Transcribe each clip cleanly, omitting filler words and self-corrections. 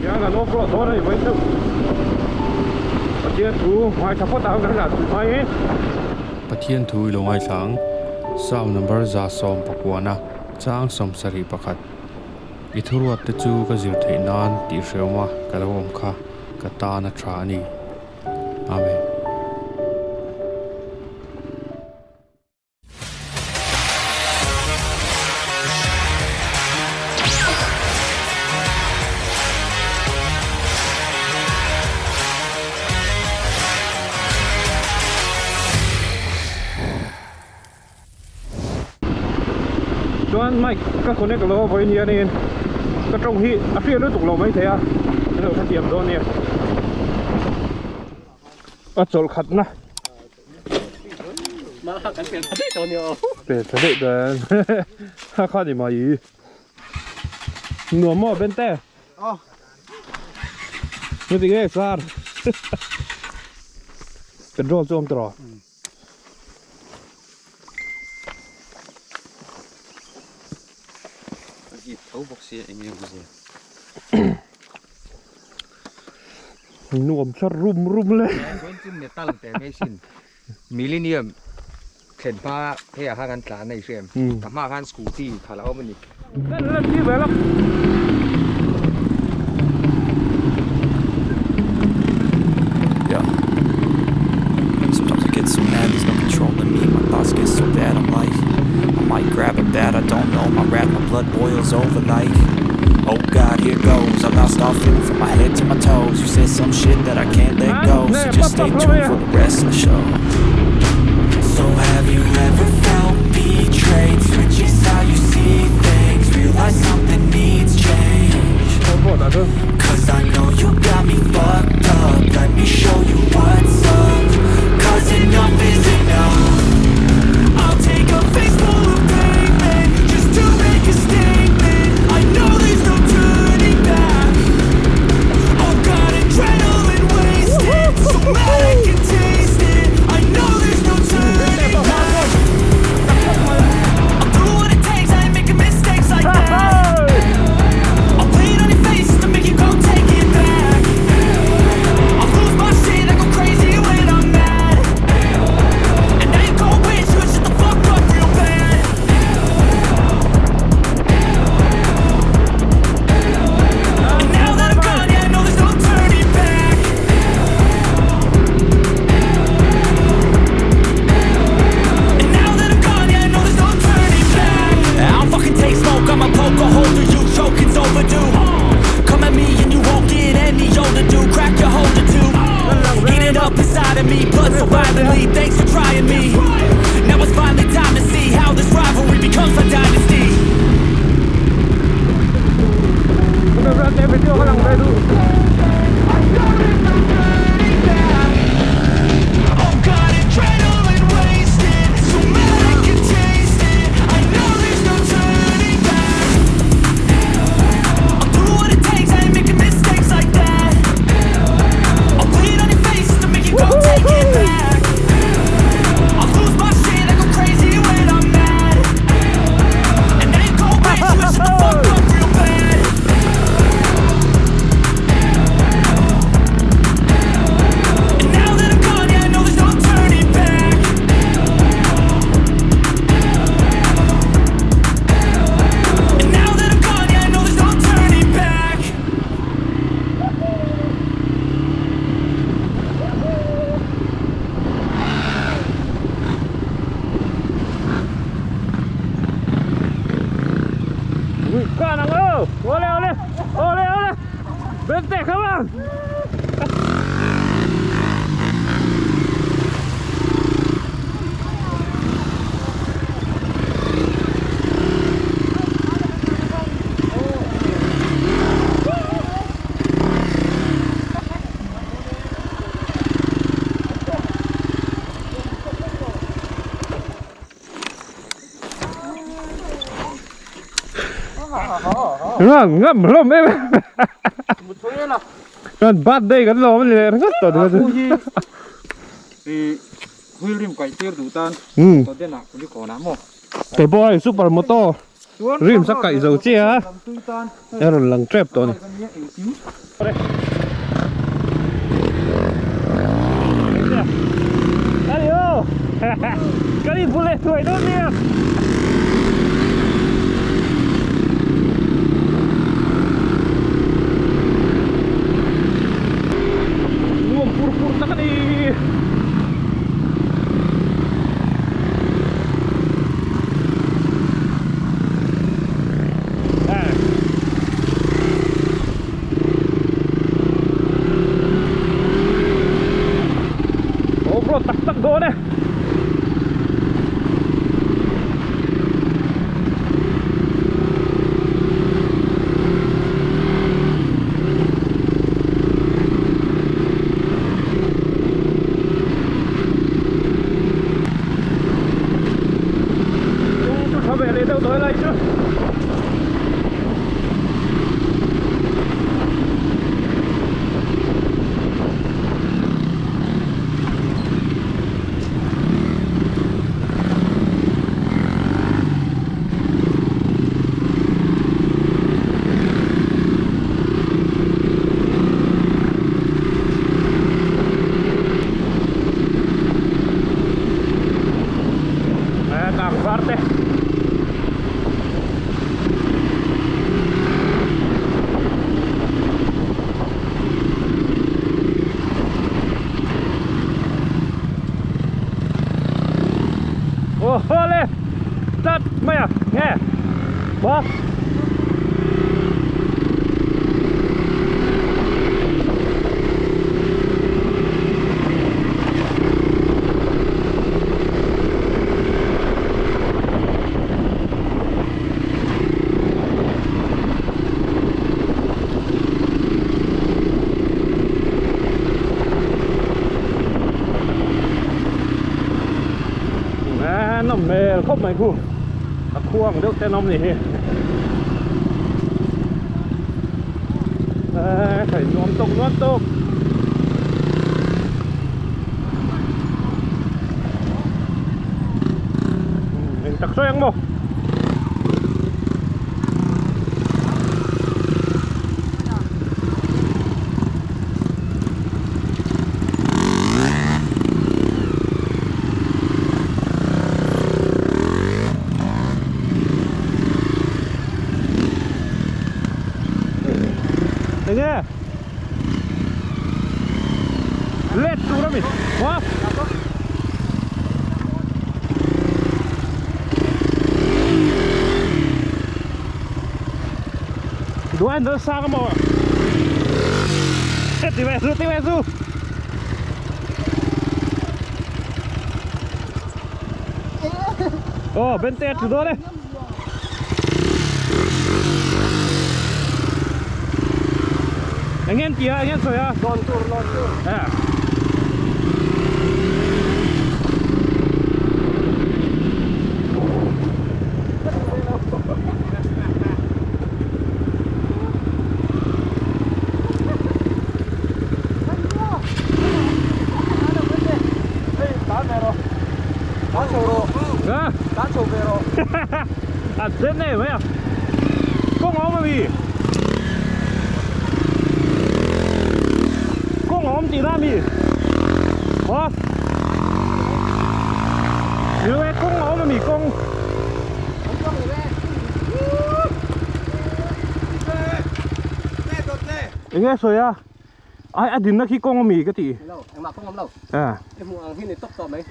Tiang kan off road dawn a ni mai chauh. Pathian thu ngaithla phawt ang kan lah tih mai hi. Pathian thu i lo ngaithla ang. Psalm number 119 chang 71. I thuruat te chu ka zir theih nan tih hreawm a ka lo awm kha ka tan a tha a ni. Amen. Chuan mic ka connect lo a vawiin hianin ka tawng hi a hriat lutuk lo maithei a ka lo hrethiam dawn nia a chawlh khatna Pel tha daih dawn ha kha ni mai nuam maw Bente Heti nge sar Petrol chu awm tawh rawh. A hip tho bawk sia eng nge awm zia. Nuam thla rum rum le. Chuan chu metal te mai sin. Millennium thlen hma phei ah khan kan tlan a i hria em? Ka hma ah khan scooty khalh a awm a ni. Yeah. Sometimes I get so mad, there's no controlling me. My thoughts get so bad, I'm like, I might grab a bat, I don't know. My wrath, my blood boils over like, oh God, here goes. I lost all feeling from my head to my toes. You said some shit that I can't let go, so just stay tuned for the rest of the show. So have you ever felt betrayed? Switches how you see things, realize something needs change. Cause I know you got me fucked up Let me show you what's up Cause enough is enough I'll take a face full of pavement Just to make a statement I know there's no turning back Oh God, adrenaline wasted So mad I can taste it I know there's no turning back I'll do what it takes, I ain't making mistakes like that I'll bleed on your face to make you go take it back. I'll lose my shit, I go crazy when I'm mad. And now you gon' wish you would shut the fuck up real bad. And now that I'm gone, yeah, I know there's no turning back. And now that I'm gone, yeah, I know there's no turning back. I don't fucking take smoke, I'ma poke a hole through you, choke, it's overdue. Come at me and you won't get any older, dude. Crack your holder too. Heat it up inside of me, blood so violently. Thanks for trying me. Now it's finally time to see how this rivalry becomes a dynasty. Oh God, adrenaline wasted. So mad I can taste it. I know there's no turning back. I'll do what it takes. I ain't making mistakes like that. I'll bleed on your face to make you go take it back. I'll lose my shit. I go crazy when I'm mad. And now you gon' wish you would shut the fuck up real bad. And now that I'm gone, yeah, I know there's no turning back. And now that I'm gone, yeah, I know there's no turning back. Kan ang aw! Ole ole! Ole ole! Bente, come on! Ngam ngam hlawm em em. Chuan birthday kan lawm a ni leh ringawt tawh A pu hi i wheel rim kaih tir duh tan tawh den ah kuli kawn ah maw. Kei pawh hei super moto rim sak kaih zo chiah a a rawn lang tep tawh a ni. Adio! Kan inhmu leh thuai dawn nia! Nuam pur pur tak a ni! Off-road tak tak dawn e. Kawng chu tha ve leh deuh tawh helai chu. Kang var te. Aw le tlat mai a nge maw. Nawm hmel khawp mai khu a khuang deuh ten awm ni hi hei nuam tawk nuam tawk. Eng tak sawi ang maw? Enge? Let tur ami. Hua. Duan nó sang mà. Ti về su, ti về su. Ồ, bên tẹt chúng tôi đây. Anh em kìa, anh em rồi à? Lon tur, lon tur. À. À. À, thế này mấy à? Có ngon mà gì? Có ngon chỉ ra mì. Hả? Như vậy có ngon mà mì con. Nghe rồi à? Ai ai đến nó khi con mì cái gì? Lâu, em mặc không ngon đâu. À. Em mua hàng khi này tốc tỏ mấy.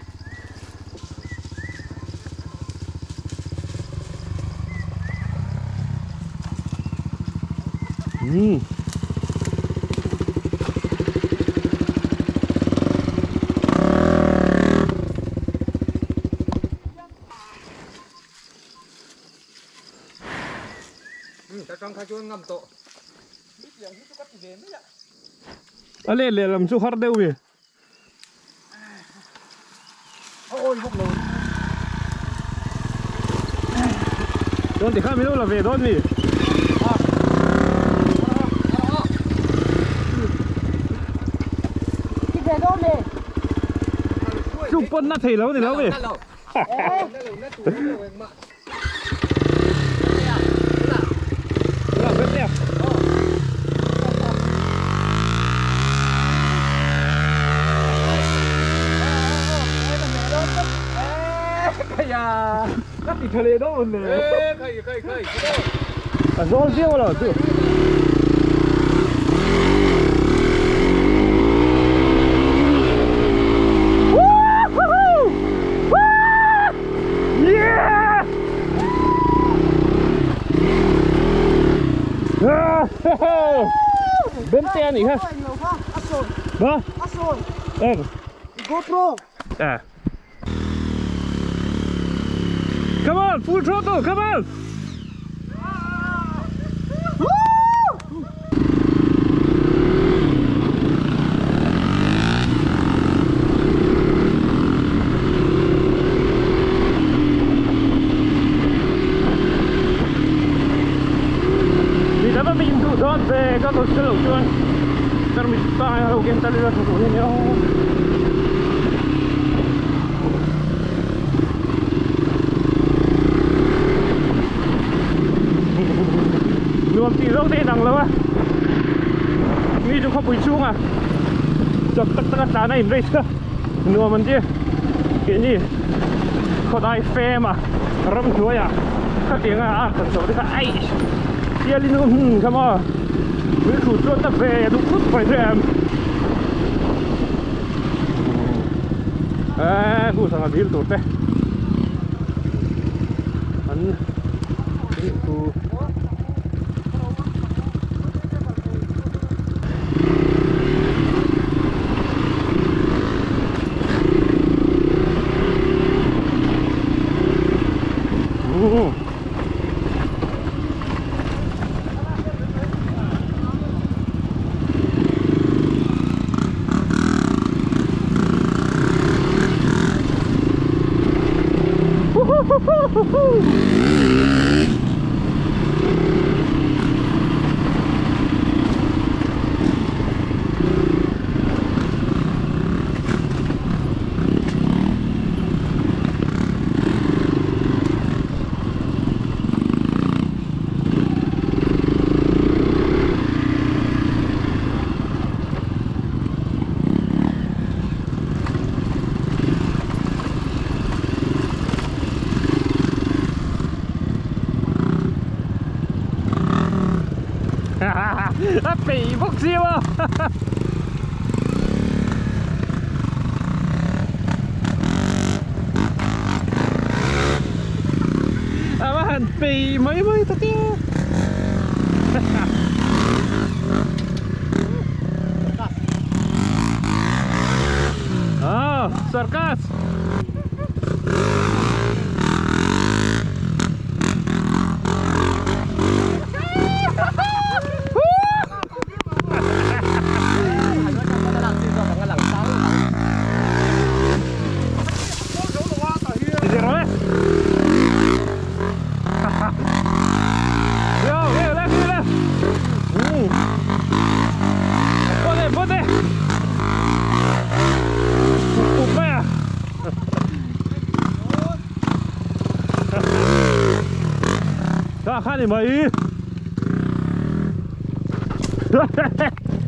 A le le lam chu har deuh mi. Don ti kha mi lo la ve don mi. Chung pon na thei lo ni lo mi. tha leh dawn le. E khai khai khai. A zawl viau lo chu. Yeah! Bên te ani kha. Ba. Eng. GoPro. À. Come on, full throttle, come on. Vì đã bắt mình tụ đón về các tổ chức chuan tarmit pa ho ken tal ila thu ni o nuam ti zawk te inang lo a mi chu khawpui chhunga chak tak tak a tlan a in race kha nuam an ti keini khawdai fem a ramhnuai ah khatiang a a khan chho te kha aih sialin hmun kha maw min hrut chuan ta ve duh phut mai che em eee khu sangha dil tur te an khu A pei bawk siam a. A va han pei mai mai tak e. Ah, sarkas.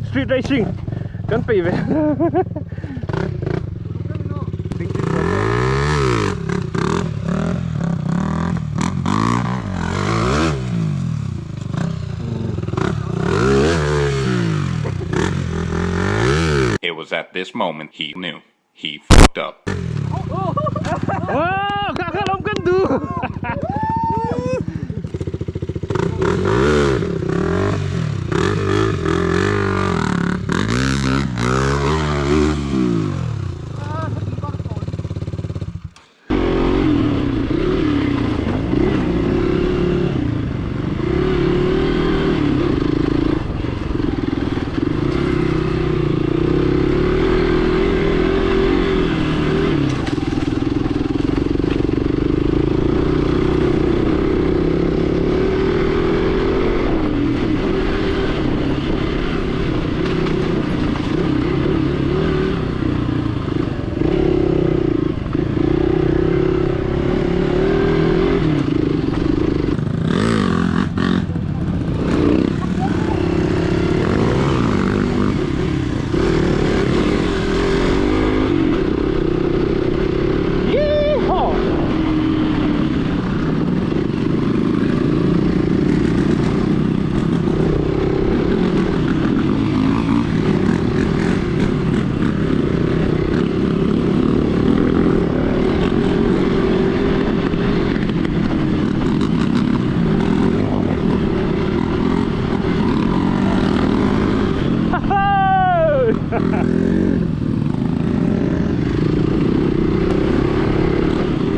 Street racing kan pei ve. It was at this moment he knew. He fucked up. Wow, kakak lom kan du.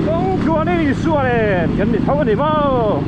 Kawng tluan in Isua nen kan ni tho a ni maw.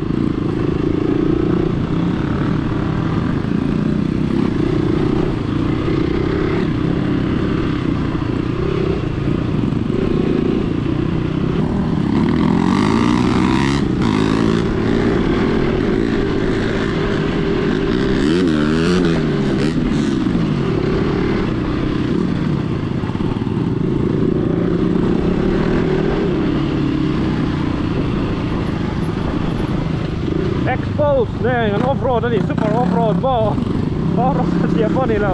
Expose nen an off road a ni super off road maw off road a pawh a ni lo.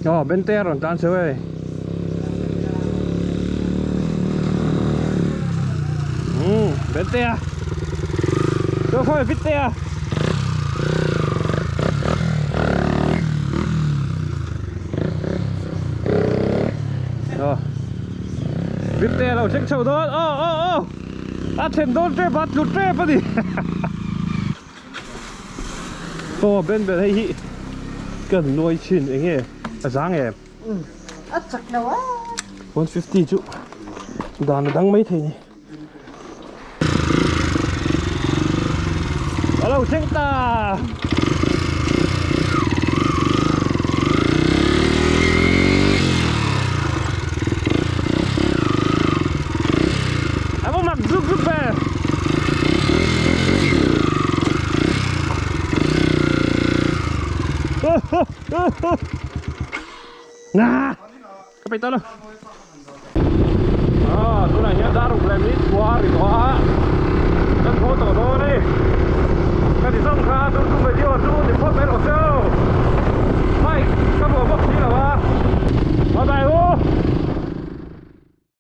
Aw bente a rawn tlan chho e. Umm bente a. Chaw khawi fit te a. Aw fit te a lo thleng chho dawn aw aw aw a thlen dawn tep a tlu tep a ni. Aw ben ber hei hi kan nuai thin eng nge a zang em? Umm a chak lo a. 150 chu dan a dang mai thei ni. A lo thleng ta. A va mak zuk zuk ve. Na ka peih tawh lo ah tunah hian dar ruk leh minute kua a ri tawh a kan haw tawh dawn a ni ka ti zawng kha tun tum video chu ni phawt mai rawh se aw.